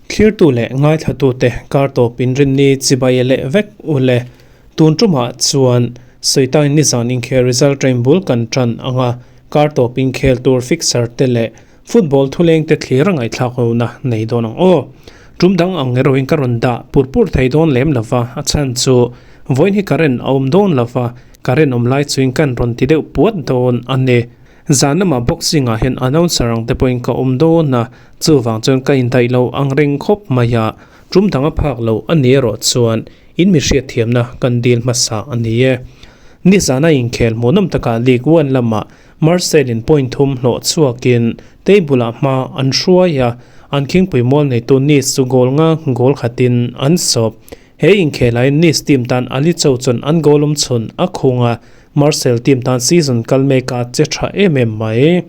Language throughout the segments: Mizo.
Thlirtu leh ngaithlatute kar tawp inrinni chibai leh vek u le. Tun tumah chuan Sawitain nizan inkhel result train bul kan tan anga kar tawp inkhel tur fixer te leh football thuleng te thlir a ngaihthlak hona nei dawn ang aw. Tum dang ang erawhin ka rawn dah pur pur thei dawn lem lova, a chhan chu vawiin hi current a awm dawn lova, current awm lai chuin kan rawn ti deuh puat dawn a ni. Zan lamah boxing ah hian announcer ang te pawhin ka awm dawn a, chuvang chuan ka indaih lo ang reng khawp mai a, tum dang a phak lo a ni erawh chuan in mi hriatthiamna kan dil hmasa a ni e. Nizana inkhel hmuhnawm takah League One lamah Marseille in point thum hlawh chhuakin table ah hma an hruai a, an khingpui mual neitu Nice chu goal nga goal khatin an sawp. He inkhelahin Nice team tan Ali Cho chuan an goal awm chhun a khung a, Marseille team tan season kal mek a che tha em em mai.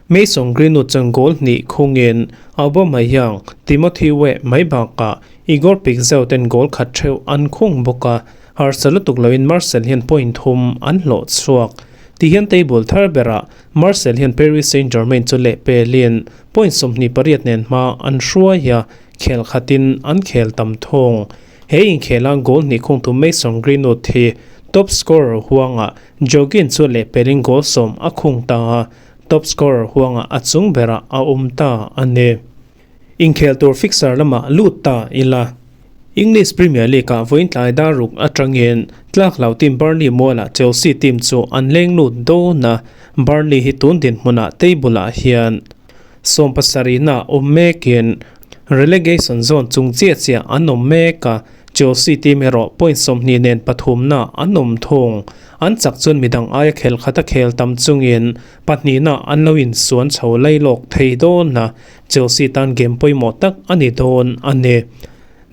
Mason Greenwood chuan goal hnih khungin Aubameyang, Timothy Weah mai bakah Igor Pigzeu ten goal khat theuh an khung bawk a, harsa lutuk loin Marseille hian point thum an hlawh chhuak. Tihian table thar berah Marseille hian Paris Saint-Germain chu lehpelin point 28 nen hma an hruai a, khel khatin an khel tam thung. He inkhela goal hnih khungtu Mason Greenwood hi top scorer huangah Jorginho chu lehpelin goal sawm a khung ta a, top scorer huangah a chung berah a awm ta a ni. Inkhel tur fixture lamah lut ta ila. English Premier League-ah vawiin tlai dar ruk atangin tlak lo team Burnley mualah Chelsea team chu an leng lut dawn a, Burnley hi tun dinhmunah table-ah hian 70na awm mekin relegation zone chung chiah chiah an awm mek a, Chelsea team erawh point 20 nen pathumna an awm thung. An chak chuan midang aia khel khat a khel tam chungin pahnihna an lo insuan chho lailawk thei dawn a, Chelsea tan game pawimawh tak a ni dawn a ni.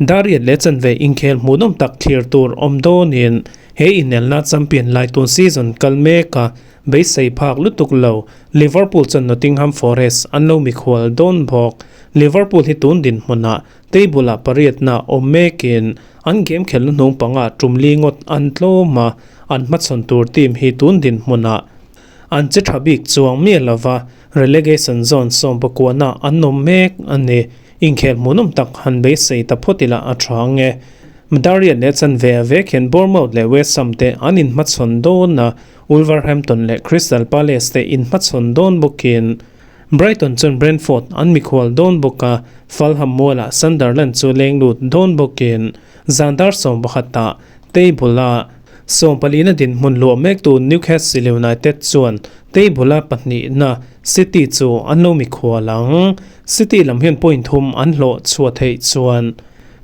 Dariat leh chanve inkhel hmuhnawm tak thlir tur awm dawnin he inelna champion lai tun season kal mek a, beisei phak lutuk lo. Liverpool chuan Nottingham Forest an lo mikhual dawn bawk. Liverpool hi tun dinhmunah table-ah pariatna awm mekin an game khelna hnung panga tum li ngawt an tlawm a, an hmachhawn tur team hi tun dinhmunah an che tha bik chuang miah lova relegation zone 19na an awm mek a ni. Inkhel hmuhnawm tak han beisei ta phawt ila a tha ang e. Darian leh chanve a vek hian Bournemouth leh West Ham te an inhmachhawn dawn a, Wolverhampton leh Crystal Palace te inhmachhawn dawn bawkin Brighton chuan Brentford an mikhual dawn bawk a, Fulham mualah Sunderland chu leng lut dawn bawkin zan dar 11ah table-a 14na dinhmun luah mektu Newcastle United chuan table-a pahnihna City chu an lo mikhual ang. City lam hian point thum an hlawh chhuah theih chuan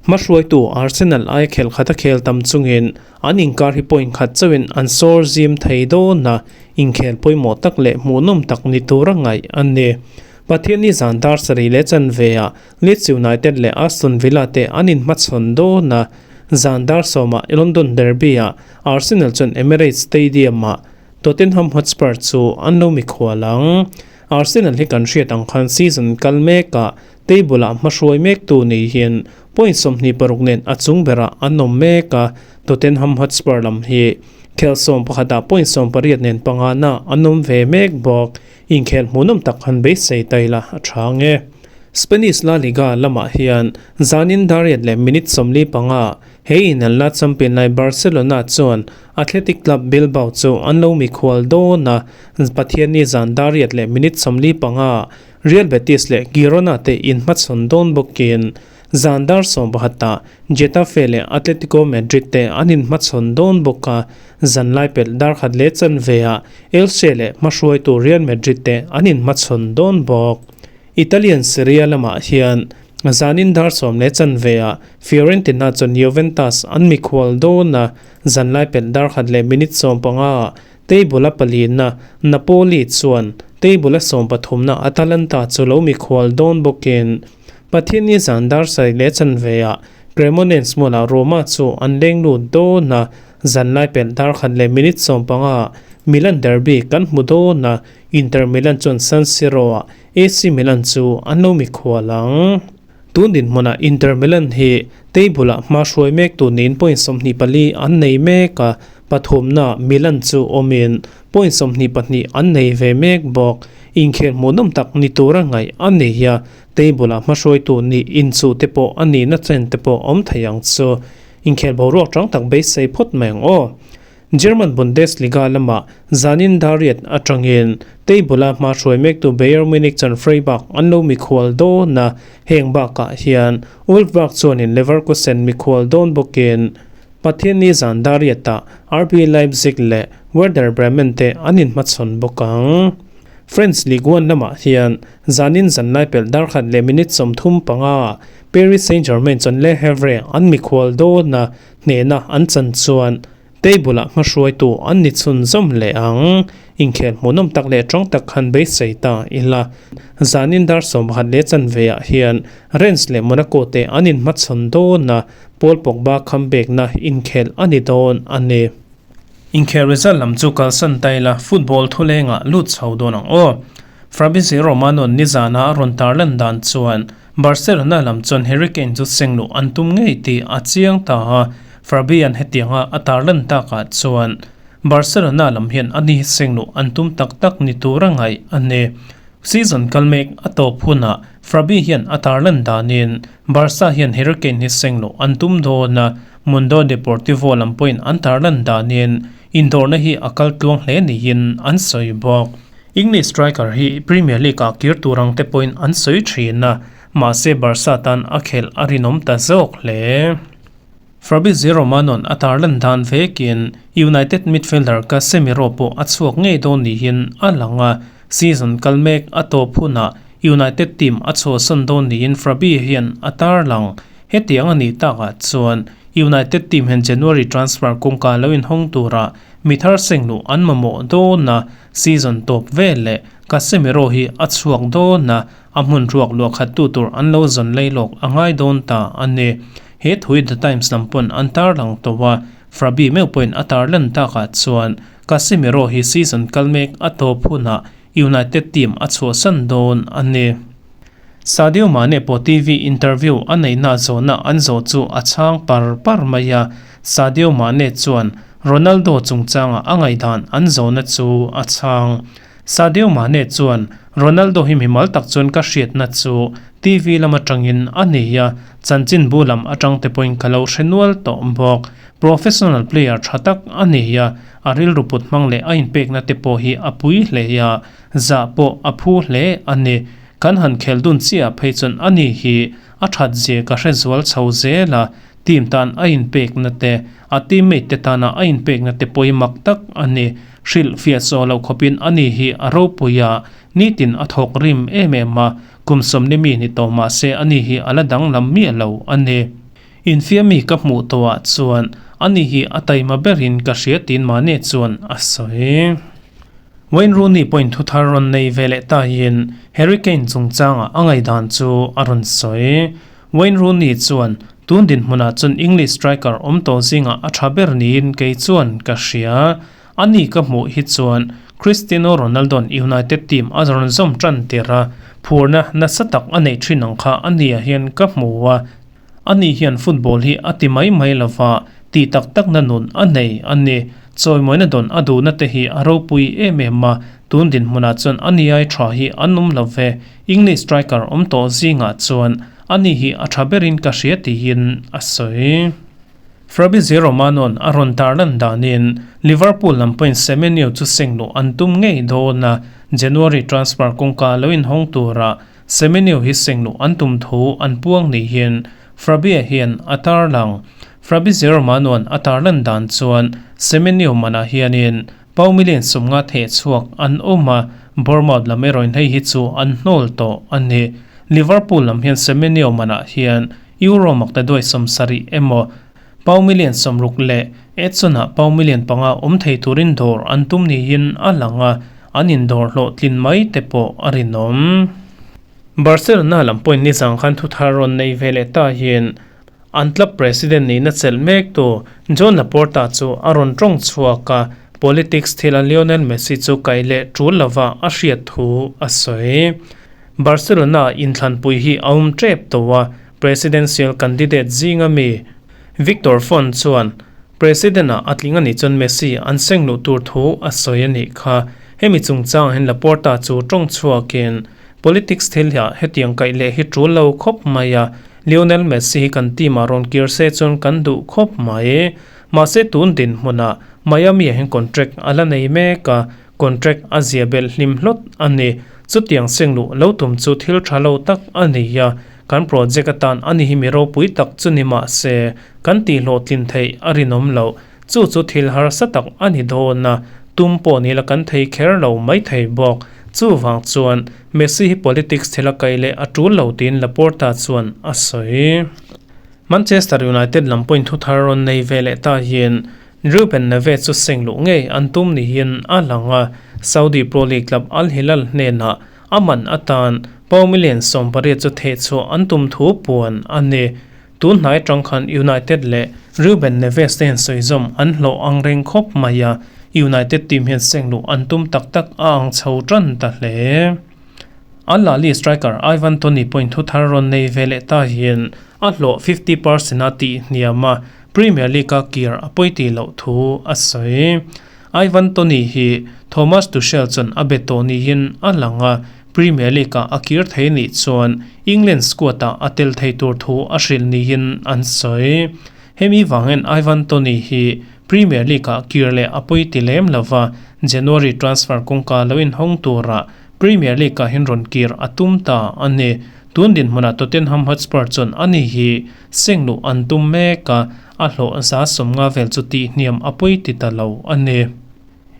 hmahruaitu Arsenal aia khel khat a khel tam chungin an inkar hi point khat chauhin an sawr zim thei dawn a, inkhel pawimawh tak leh hmuhnawm tak ni tura ngaih a ni. Pathianni zan dar sarih leh chanveah Leeds United leh Aston Villa te an inhmachhawn dawn a, zan dar sawmah London Derby-ah Arsenal chuan Emirates Stadium-ah Tottenham Hotspur chu an lo mikhual ang. Arsenal hi kan hriat ang khan season kal mekah table-ah hmahruai mektu niin point 26 nen a chung berah an awm mek a, Tottenham Hotspur lam hi khel 11ah point 18 nen pangana an awm ve mek bawk. Inkhel hmuhnawm tak han beisei ta ila a tha ang e. Spanish La Liga lamah hian zanin dariat leh minute 45 he inelna champion lai Barcelona chuan Athletic Club Bilbao chu an lo mikhual dawn a, Pathianni zan dariat leh minute 45 Real Betis leh Girona te inhmachhawn dawn bawkin zan dar 11ah Getafe leh Atletico Madrid te an inhmachhawn dawn bawk a, zan lai pelh dar khat leh chanveah Elche leh hmahruaitu Real Madrid te an inhmachhawn dawn bawk. Italian Serie A lamah hian zanin dar sawm leh chanveah Fiorentina chuan Juventus an mikhual dawn a, zan lai pelh dar khat leh minute 15ah table-a palina Napoli chuan table-a 13na Atalanta chu lo mikhual dawn bawkin Pathianni zan dar sarih leh chanveah Cremonese mualah Roma chu an leng lut dawn a, zan lai pelh dar khat leh minute 15ah Milan derby kan hmu dawn a, Inter Milan chuan San Siro-ah AC Milan chu an lo mikhual ang. Tun dinhmunah Inter Milan hi table-ah hma hruai mek tu niin point 24 an nei mek a, Pathumna Milan chu awmin point 22 an nei ve mek bawk. Inkhel hmuhnawm tak ni tura ngaih a ni a, table-ah hmahruaitu nih inchuh te pawh a nihna chen te pawh awm thei ang chu. Inkhel boruak chang tak beisei phawt mai ang aw. German Bundesliga lamah zanin dariat atangin table-a hmahruai mektu Bayern Munich chuan Freiburg an lo mikhual dawn a, heng bakah hian Wolfsburg chuanin Leverkusen mikhual dawn bawkin Pathianni zan dariatah RB Leipzig leh Werder Bremen te an inhmachhawn bawk ang. French Ligue 1 lamah hian zanin zanlai pelh darkhat leh minute 35 ah Paris Saint-Germain chuan Le Havre an mikhual dawn a, hnehna an chan chuan table-ah hmahruaitu an ni chhunzawm leh ang. Inkhel hmuhnawm tak leh tawng tak khan beisei ta ila. Zanin dar 11 leh chanveah hian Rennes leh Monaco te an inhmachhawn dawn a, Paul Pogba comeback-na inkhel a ni dawn a ni. Inkhel result lam chu kalsan ta ila, football thulengah lut chho dawn ang aw. Fabrizio Romano nizana a rawn tarlan dan chuan Barcelona lam chuan Harry Kane chu seng luh an tum ngei tih a chiang ta a, Fabian hetianga a tarlan takah chuan Barcelona lam hian a ni seng luh an tum tak tak ni tura ngaih a ni. Season kal mek a tawp hunah Fabi hian a tarlan danin Barca hian Harry Kane hi seng luh an tum dawn a, Mundo Deportivo lam pawhin an tarlan danin indawrna hi a kal tluang hle niin an sawi bawk. English striker hi Premier League-ah kir tur ang te pawhin an sawi thin a, mahse Barca tan a khelh a rinawm ta zawk hle. Fabrizio Romano-a'n a tarlan dan vekin United midfielder Casemiro pawh a chhuak ngei dawn niin a lang a, season kal mek a tawp hunah United team a chhuahsan dawn niin Fabi hian a tarlang. Hetiang a nih takah chuan United team hian January transfer kawngka lo inhawng tura mi thar seng luh an mamawh dawn a, season tawp vel leh Casemiro hi a chhuak dawn a, a hmun ruak luah khat tu tur an lo zawn lei lawk a ngai dawn ta a ni. He thui The Times lam pawn an tarlang tawh a, Fabi meuh pawhin a tarlan takah chuan Casemiro hi season kal mek a tawp hunah United team a chhuahsan dawn a ni. Sadio Mane pawh TV interview a neihna zawhna an zawh chu a chhang par par mai a, Sadio Mane chuan Ronaldo chungchanga a ngaihdan an zawhna chu a chhang. Sadio Mane chuan, Ronaldo hi mimal tak chuan ka hriatna chu TV lam atangin a nei a, chanchinbu lam atang te pawhin ka lo hre nual tawh bawk. Professional player tha tak a nei a, a rilru put hmang leh a inpekna te pawh hi a pui hle a, zah pawh a phu hle a ni. Kan han khel dun chiah phei chuan a ni hi a that zia ka hre zual chho zel a, team tan a inpekna te, a teammate te tana a inpekna te pawh hi mak tak a ni. Hrilh fiah chaw loh khawpin a ni hi a ropui a, nitin a thawk rim em em a, kum sawmni mi ni tawh mah se a ni hi a la danglam miah lo a ni. Infiammi ka hmuh tawhah chuan ani hi a taima berin ka hria tiin Mane chuan a sawi. Wayne Rooney pawhin thu thar rawn nei ve leh tahin Harry Kane chungchangah a ngaihdan chu a rawn sawi. Wayne Rooney chuan, Tun dinhmunah chuan English striker awm tawh zingah a tha ber niin kei chuan ka hria. Ani ka hmuh hi chuan Cristiano Ronaldo-a'n United team a rawn zawm tan tir a, phurna nasa tak a neih thin ang kha ania hian ka hmu a. Ani hian football hi a ti mai mai lo va, tih tak takna nun a nei a ni. Chawimawina dawn a duhna te hi a ropui em em a, tun dinhmunah chuan ani ai tha hi an awm lo ve. English striker awm tawh zingah chuan ani hi a tha berin ka hria tiin a sawi. Fabrizio Romano-a'n a rawn tarlan danin Liverpool lam pawhin Semenyo chu seng luh an tum ngei dawn a, January transfer kawngka lo inhawng tura Semenyo hi seng luh an tum thu an puang ni hian Fabia hian a tarlang. Fabrizio Romano-a'n a tarlan dan chuan Semenyo manah hianin pau million 50 theh chhuak an awm a, Bournemouth lam erawhin hei hi chu an hnawl tawh a ni. Liverpool lam hian Semenyo manah hian Euro makta duai 70 emaw pau million 60 leh Edson-ah pau million 5 awm thei turin dawr an tum niin a lang a, an indawr hlawhtlin mai te pawh a rinawm. Barcelona lam pawhin nizang khan thu thar rawn nei ve leh ta hian an club president nihna chelh mek tu Joan Laporta chu a rawn tawng chhuak a, politics thila Lionel Messi chu kaih leh tul lova a hriat thu a sawi. Barcelona inthlanpui hi a awm tep tawh a, presidential candidate zinga mi Victor Font chuan. President ah a tling a nih chuan Messi an seng luh tur thu a sawi a nih kha. Hemi chungchang hian Laporta chu tawng chhuakin politics thil hiah hetiang kaih leh hi tul lo khawp mai a, Lionel Messi hi kan team ah rawn kir se chuan kan duh khawp mai. Mahse tun dinhmunah Miami ah hian contract a la nei mek a, Contract a zia belh hlim hlawt a ni. Chutiang seng luh lo tum chu thil tha lo tak a ni a, kan project atan a ni hi mi ropui tak chu ni mah se, kan tih hlawhtlin theih a rinawm loh. Chu chu thil harsa tak a ni dawn a, tum pawh ni la kan thei kher lo mai thei bawk. Chuvang chuan Messi hi politics thil a kaih leh a tul lo tiin Laporta chuan a sawi. Manchester United lam pawhin thuthar rawn nei ve leh ta hian Ruben Neves chu seng luh ngei an tum niin a lang a, Saudi Pro League club Al Hilal hnenah a man atan pound million 18 chu thehchhuah an tum thu puan a ni. Tun hnai atang khan United leh Ruben Neves te hian sawizawm an hlawh ang reng khawp mai a, United team hian seng luh an tum tak tak a ang chho tan ta hle. Al Ahly striker Ivan Toney pawhin thu thar rawn nei ve leh ta hian a hlawh 50% a tih hniam a, Premier League-a kir a pawi tih loh thu a sawi. Ivan Toney hi Thomas Tuchel chuan a be tawh niin a lang a, Premier League-ah a kir thei nih chuan England squad-ah a tel thei tur thu a hrilh niin an sawi. Hemi vangin Ivan Toney hi Premier League-ah kir leh a pawi ti lem lo va, January transfer kawngka lo inhawng turah Premier League-ah hian rawn kir a tum ta a ni. Tun dinhmunah Tottenham Hotspur chuan ani hi Seng luh an tum mek a, a hlawh 150 vel chu tih hniam a pawi ti ta lo a ni.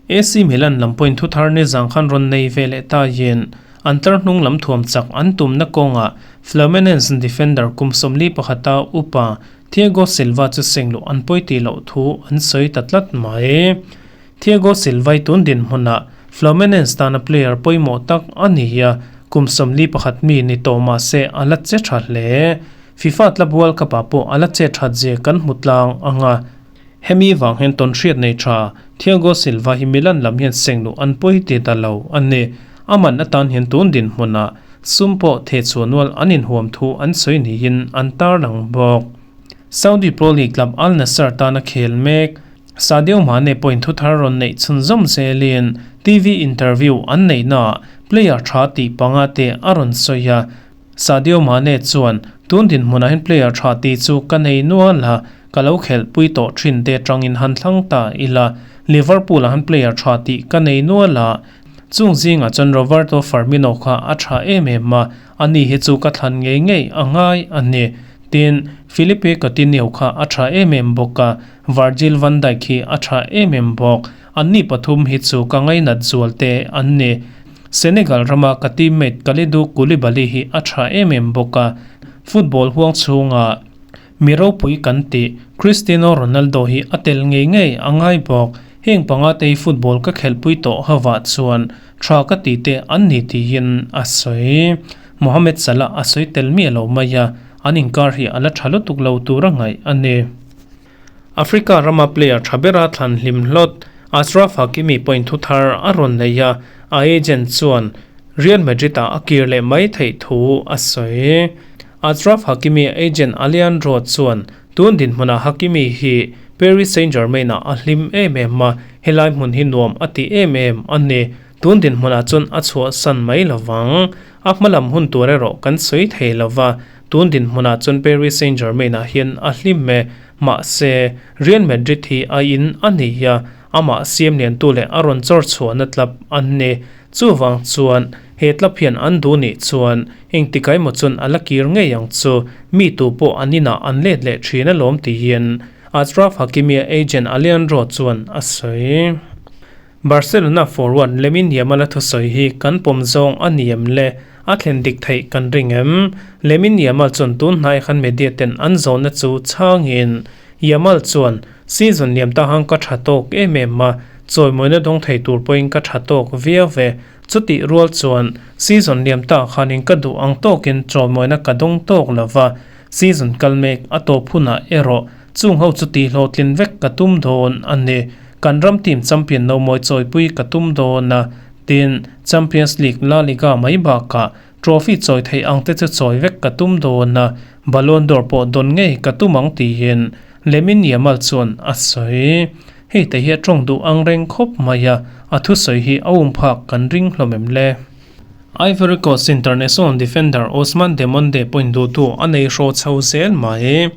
AC Milan lam pawhin thuthar ni zang khan rawn nei ve leh ta yin an tlar hnung lam thuam chak an tumna kawngah Fluminense defender kum 41 a upa Thiago Silva chu seng luh an pawi tih loh thu an sawi ta tlat mai. Thiago Silva i tun dinhmunah Fluminense tana player pawimawh tak a ni a, kum 41 mi ni tawh mah se a la che tha hle. FIFA Club World Cup ah pawh a la che that zia kan hmu tlang ang a. Hemi vang hian tawnhriat nei tha Thiago Silva hi Milan lam hian seng luh an pawi ti ta lo a ni. A man atan hian tun dinhmunah sum pawh thehchhuah nual an inhuam thu an sawi niin an tarlang bawk. Saudi Pro League club Al Nassr tana khel mek Sadio Mane pawhin thuthar rawn neih chhunzawm zelin TV interview an neihnaah player tha tih panga te a rawn sawi a. Sadio Mane chuan, Tun dinhmunah hian player tha tih chu ka nei nual a, ka lo khelhpui tawh thin te atangin han thlang ta ila. Liverpool-ah hian player tha tih ka nei nual a, chung zingah chuan Roberto Firmino kha a tha em em a, ani hi chu ka thlan ngei ngei a ngai a ni. Tin, Philippe Coutinho kha a tha em em bawk a, Virgil van Dijk hi a tha em em bawk. Anni pathum hi chu ka ngainat zual te an ni. Senegal rama ka teammate Kalidou Koulibaly hi a tha em em bawk a, football huang chhunga mi ropui kan tih Cristiano Ronaldo hi a tel ngei ngei a ngai bawk. Heng panga te hi football ka khelhpui tawh hovah chuan tha ka tih te an ni tiin a sawi. Mohamed Salah a sawi tel miah lo mai a, an inkar hi a la tha lutuk lo tur a ngaih a ni. Africa rama player tha bera thlan hlim hlawt Achraf Hakimi pawhin thu thar a rawn nei a, a agent chuan Real Madrid-ah a kir leh mai theih thu a sawi. Achraf Hakimi agent Alejandro chuan tun dinhmunah Hakimi hi Paris Saint-Germain-ah a hlim em em a, helai hmun hi nuam a ti em em a ni. Tun dinhmunah chuan a chhuahsan mai lovang. A hmalam hun tur erawh kan sawi thei lova, Tun dinhmunah chuan Paris Saint-Germain-ah hian a hlim e. Mahse, Real Madrid hi a in a ni a, amah siam liantu leh a rawn chawr chhuahna tlap an ni. Chuvang chuan, he tlap hian an duh nih chuan engtikah emaw chuan a la kir ngei ang chu, mi tu pawh an inah an let leh thin alawm tiin Achraf Hakimi-a agent Alejandro chuan a sawi. Barcelona forward Lamine Yamal-a thusawi hi kan pawm zawng a ni em le? A thlen dik theih kan ring em? Lamine Yamal chuan tun hnai khan media ten an zawhna chu chhangin Yamal chuan, Season liam ta hang ka tha tawk em em a, chawimawina dawng thei tur pawhin ka tha tawk viau ve. Chutih rual chuan season liam ta khanin ka duh ang tawkin chawimawina ka dawng tawk lo va, season kal mek a tawp hunah erawh chung ho chu tihhlawhtlin vek ka tum dawn a ni. Kan ram team champion no mawi chawipui ka tum dawn a, Tin, Champions League, La Liga mai bakah trophy chawi theih ang te chu chawi vek ka tum dawn a, Ballon d'Or pawh dawn ngei ka tum ang tiin Lamine Yamal chuan a sawi. Hei te hi a tawng duh ang reng khawp mai a, a thusawi hi a umphak kan ring hlawm em le? Ivory Coast international defender Ousmane Demonde pawhin duhtu a nei hraw chho zel mai.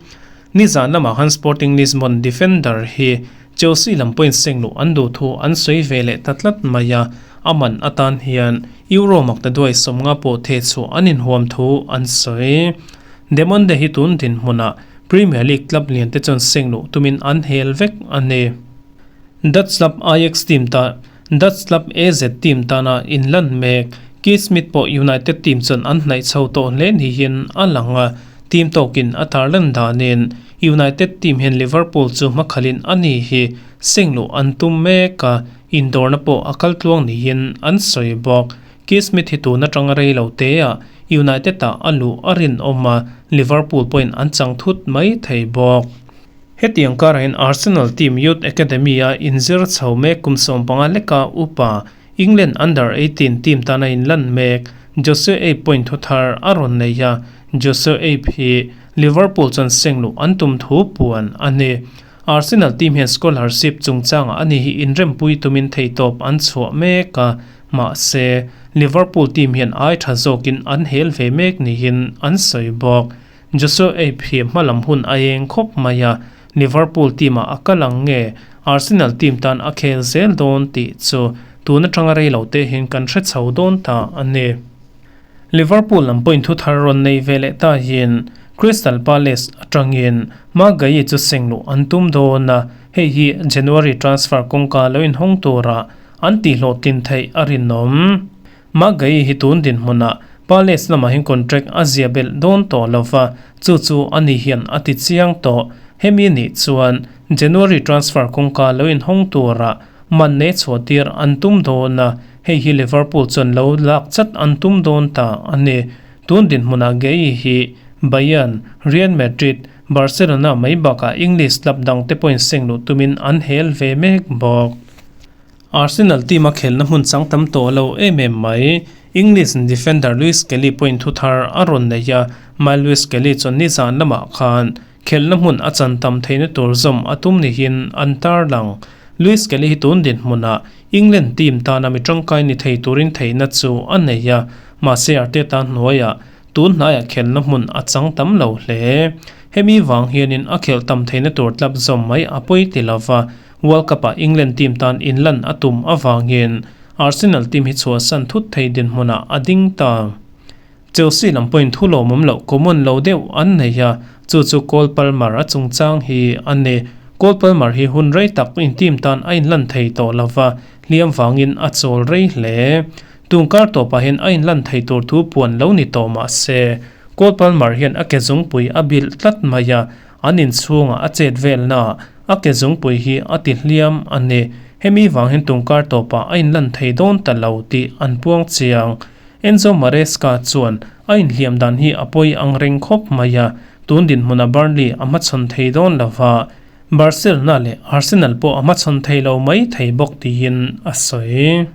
Nizan lamah khan Sporting Lisbon defender hi Chelsea lam pawhin seng luh an duh thu an sawi ve leh ta tlat mai a, a man atan hian Euro makta duai 50 pawh theh chhuah an inhuam thu an sawi. Demonde hi tun dinhmunah Premier League club lian te chuan seng luh tumin an hel vek a ni. Dutch club Ajax team ta Dutch club AZ team tana inlan mek Keith Smith pawh United team chuan an hnaih chho tawh hle niin a lang a, team tawkin a tarlan danin United team hian Liverpool chu hmakhalin a ni hi seng luh an tum mek a, indawrna pawh a kal tluang niin an sawi bawk. Keith Smith hi tun atanga rei lo te ah United ah a luh a rinawm a, Liverpool pawhin an chang thut mai thei bawk. Hetiang karah hian Arsenal team youth academy a inzir chho mek kum 15 leka upa England under 18 team tana inlan mek Jose Abe pawhin thu thar a rawn nei a, Jose Abe hi Liverpool chuan seng luh an tum thu puan a ni. Arsenal team hian scholarship chungchangah ani hi inrempui tumin theihtawp an chhuah mek a, mahse Liverpool team hian ai tha zawkin an hel ve mek niin an sawi bawk. Joshua Abe hi hmalam hun a eng khawp mai a, Liverpool team ah a kal ang nge Arsenal team tan a khel zel dawn tih chu tun atanga rei lo te hian kan hre chho dawn ta a ni. Liverpool lam pawhin thu thar rawn nei ve leh ta hian Crystal Palace atangin Marc Guehi chu seng luh an tum dawn a, hei hi January transfer kawngka lo inhawng tura an tihhlawhtlin theih a rinawm. Marc Guehi hi tun dinhmunah Palace lamah hian contract a zia belh dawn tawh lo va, chu chu ani hian a ti chiang tawh. Hemi nih chuan January transfer kawngka lo inhawng tura man nei chhuah tir an tum dawn a, hei hi Liverpool chuan lo lak chat an tum dawn ta a ni. Tun dinhmunah Guehi hi Bayern, Real Madrid, Barcelona mai bakah English club dangte pawhin seng luh tumin an hel ve mek bawk. Arsenal team a khelna hmun chang tam tawh lo em em mai. English defender Lewis Kelly pawhin thu thar a rawn nei a, Mile Lewis Kelly chuan nizan lamah khan khelna hmun a chan tam theihna tur zawm a tum nihin an tarlang. Lewis Kelly hi tun dinhmunah England team tana mi tangkai ni thei turin theihna chu a nei a, mahse Arteta hnuaiah tun hnaiah khelna hmun a chang tam lo hle. Hemi vang hianin a khelh tam theihna tur tlap zawm mai a pawi ti lova, World Cup-ah England team tan inlan a tum avangin Arsenal team hi chhuahsan thut thei dinhmunah a ding ta. Chelsea lam pawhin thu lawmawm loh common lo deuh an nei a, chu chu Cole Palmer a chungchang hi a ni. Cole Palmer hi hun rei tak in team tan a inlan thei tawh lova, hliam vangin a chawl rei hle. Tun kar tawpah hian a inlan thei tur thu puan lo ni tawh mah se, Cole Palmer hian a ke zungpui a bilh tlat mai a, An inchhungah a chet velnaah a ke zungpui hi a ti hliam a ni. Hemi vang hian tungkar tawpah a inlan thei dawn ta lo tih an puang chiang. Enzo Maresca chuan a inhliam dan hi a pawi ang reng khawp mai a, tun dinhmunah Burnley a hmachhawn thei dawn lo va, Barcelona leh Arsenal pawh a hmachhawn thei lo mai thei bawk tiin a sawi.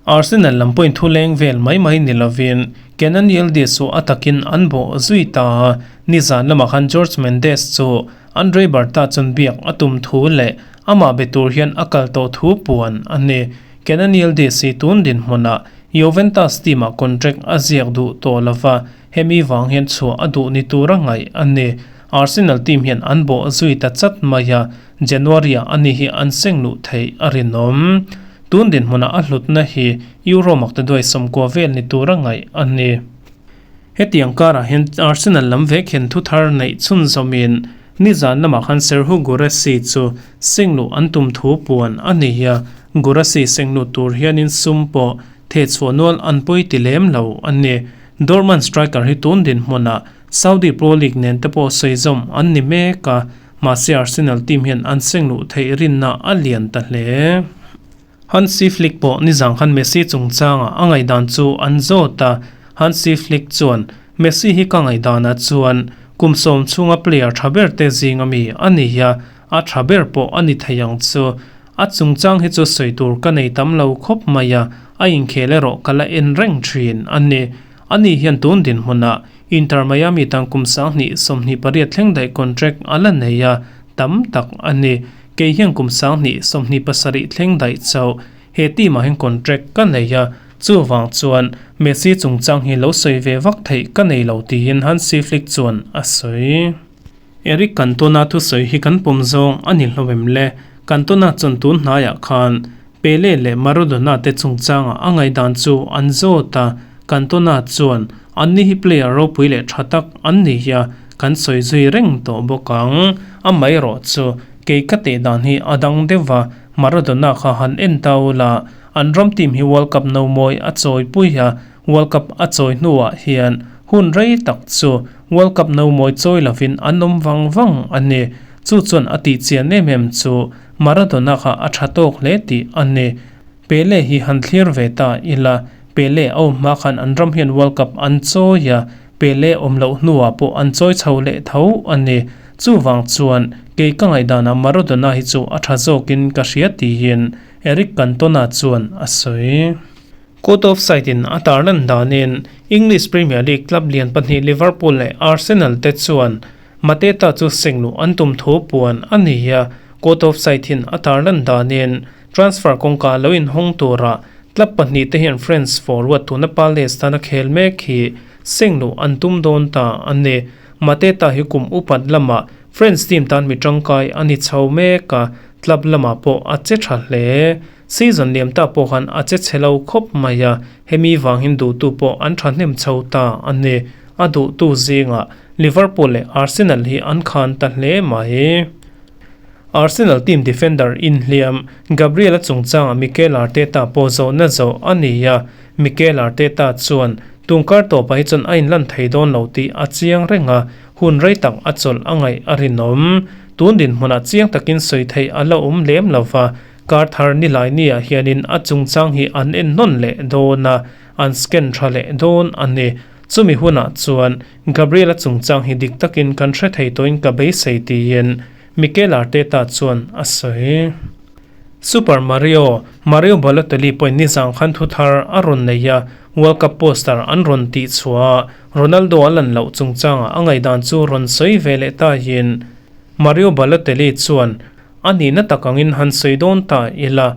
Arsenal lam pawhin thu leng vel mai mai ni lovin Kenan Yildiz chu a takin an bawh zui ta a, nizan lamah khan Jorge Mendes chu Andre Berta chuan biak a tum thu leh amah be tur hian a kal tawh thu puan a ni. Kenan Yildiz hi tun dinhmunah Juventus team-ah contract a ziak duh tawh lova, hemi vang hian chhuah a duh ni tura ngaih a ni. Arsenal team hian an bawh zui ta chat mai a, January-ah ani hi an seng luh theih a rinawm. Tun dinhmunah a hlutna hi Euro makta duai 90 vel ni tura ngaih a ni. Hetiang karah hian Arsenal lam vek hian thu thar neih chhunzawmin nizan lamah khan Serhou Guirassy chu sengluh an tum thu puan a ni a, Guirassy sengluh tur hianin sum pawh thehchhuah nual an pawi ti lem lo a ni. Dortmund striker hi tun dinhmunah Saudi Pro League nen te pawh sawi zawm an ni mek a, mahse Arsenal team hian an sengluh theih rinna a lian ta hle. Hansi Flick pawh nizang khan Messi chungchangah a ngaihdan chu an zawt a, Hansi Flick chuan, Messi hi ka ngaihdanah chuan kum 10 chhunga player tha ber te zing ami a ni a, a tha ber pawh a ni thei ang chu. A chungchang hi chu sawi tur ka nei tam lo khawp mai a, a inkhel erawh ka la en reng thin a ni. Ani hian tun dinhmunah Inter Miami tan kum 2028 thleng daih contract a la nei a, tam tak a ni. Kei hian kum 2027 thleng daih chauh he team ah hian contract ka nei a, chuvang chuan Messi chungchang hi lo sawi ve vak theih ka nei lo tiin Hansi Flick chuan a sawi. Eric Cantona thusawi hi kan pawm zawng a ni hlawm em le? Cantona chuan tun hnaiah khan Pele leh Maradona te chungchangah a ngaihdan chu an zawt a, Cantona chuan anni hi player ropui leh tha tak an ni hi a, kan sawi zui reng tawh bawk ang. Amaherawh chu kei ka teh dan hi a dang deuh va, Maradona kha han en ta ula, an ram team hi World Cup no mawi a chawi pui a, World Cup a chawi hnuah hian hun rei tak chu World Cup no mawi chawi lovin an awm vang vang a ni. Chu chuan a tih chian em em chu Maradona kha a tha tawk hle tih a ni. Pele hi han thlir ve ta ila, Pele a awm hma khan an ram hian World Cup an chawi a, Pele awm loh hnuah pawh an chawi chho leh tho a ni. Chuvang chuan kei ka ngaihdanah Maradona hi chu a tha zawkin ka hria tiin Eric Cantona chuan a sawi. Court of Side in a tarlan danin English Premier League club lian pahnih Liverpool leh Arsenal te chuan Mateta chu sengluh an tum thu puan a ni a, Court of Side in a tarlan danin transfer kawngka lo inhawng tura club pahnih te hian French forward tuna Palace tana khel mek hi sengluh an tum dawn ta a ni. Mateta hi kum upat lamah French team tan mi tangkai a ni chho mek a, club lamah pawh a che tha hle. Season liam ta pawh khan a che chhe lo khawp mai a, hemi vangin duhtu pawh an thahnem chho ta a ni. A duhtu zingah Liverpool leh Arsenal hi an khan ta hle mai. Arsenal team defender inhliam Gabriel-a chungchangah Mikel Arteta pawh zawhna zawh a ni a, Mikel Arteta chuan tungkar tawpah hi chuan a inlan thei dawn lo tih a chiang reng a, hun rei tak a chawlh a ngaih a rinawm. Tun dinhmunah chiang takin sawi theih a la awm lem lo va, Kar thar nilai niah hianin a chungchang hi an en hnawn leh dawn a, an scan tha leh dawn a ni. Chumi hunah chuan Gabriel-a chungchang hi dik takin kan hre thei tawhin ka beisei tiin Mikel Arteta chuan a sawi. Super Mario, Mario Balotelli pawhin nizang khan thu thar a rawn nei a, World Cup poster an rawn tih chhuah a, Ronaldo a lan loh chungchangah a ngaihdan chu rawn sawi ve leh tahin Mario Balotelli chuan A nihna tak angin han sawi dawn ta ila,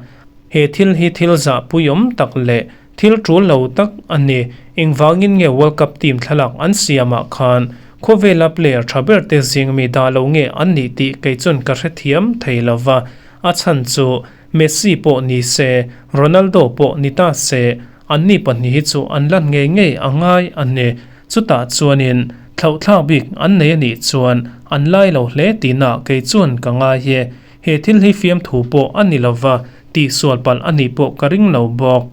he thil hi thil zahpuiawm tak leh thil tul lo tak a ni. Engvangin nge World Cup team thlalak an siamah khan khawvela player tha ber te zing mi dah lo nge an nih tih kei chuan ka hrethiam thei lo va. A chhan chu Messi pawh ni se, Ronaldo pawh ni ta se, anni pahnih hi chu an lan ngei ngei a ngai a ni. Chutah chuanin thlauhthlak bik an nei a nih chuan an lai lo hle tihna kei chuan ka ngai e. He thil hi fiamthu pawh a ni lova, tihsual palh a nih pawh ka ring lo bawk.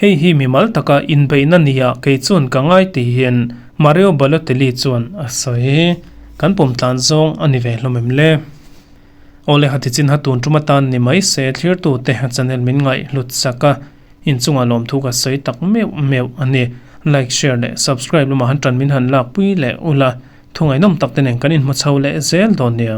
Hei hi mimal taka inbeihna nia kei chuan ka ngai tihin Mario Balotelli chuan a sawi. Kan pawm tlan zawng a ni ve hlawm em le? Awle hati chin ha tun tum atan ni mai se thlirtute channel min ngaih hlut sak a. Inchungah lawmthu ka sawi tak meuh meuh a ni. Like, share leh subscribe lamah han tan min han lakpui leh ula, thungainawm tak te nen kan inhmu chho leh zel dawn nia.